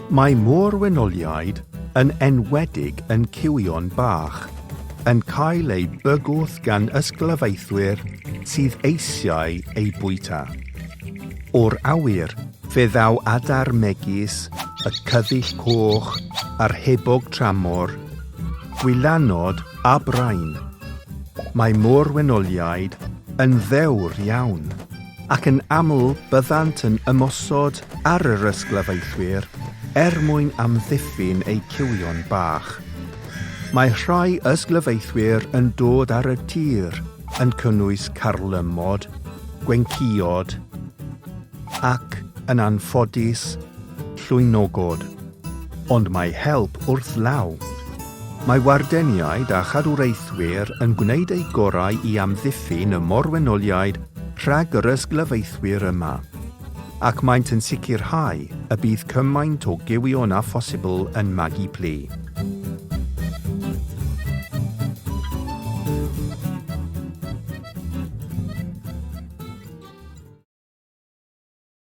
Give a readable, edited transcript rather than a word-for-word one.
Mae môr-wenoliaid, yn enwedig yn cywion bach, yn cael eu bygwth gan ysglyfaethwyr sydd eisiau eu bwyta. O'r awyr, fe ddaw adar megis y cyddyll coch a'r hebog tramor, gwylanod a brain. Mae môr-wenoliaid yn ddewr iawn. ac yn aml byddant yn ymosod ar yr ysglyfaethwyr er mwyn amddiffyn eu cywion bach. Mae rhai ysglyfaethwyr yn dod ar y tir, yn cynnwys carlymod, gwencïod ac, yn anffodus, llwynogod. Ond mae help wrth law. Mae wardeniaid a chadwraethwyr yn gwneud eu gorau i amddiffyn y morwenoliaid rhag yr ysglyfaethwyr yma, ac maent yn sicrhau y bydd cymaint o gywion â phosibl yn magu plu.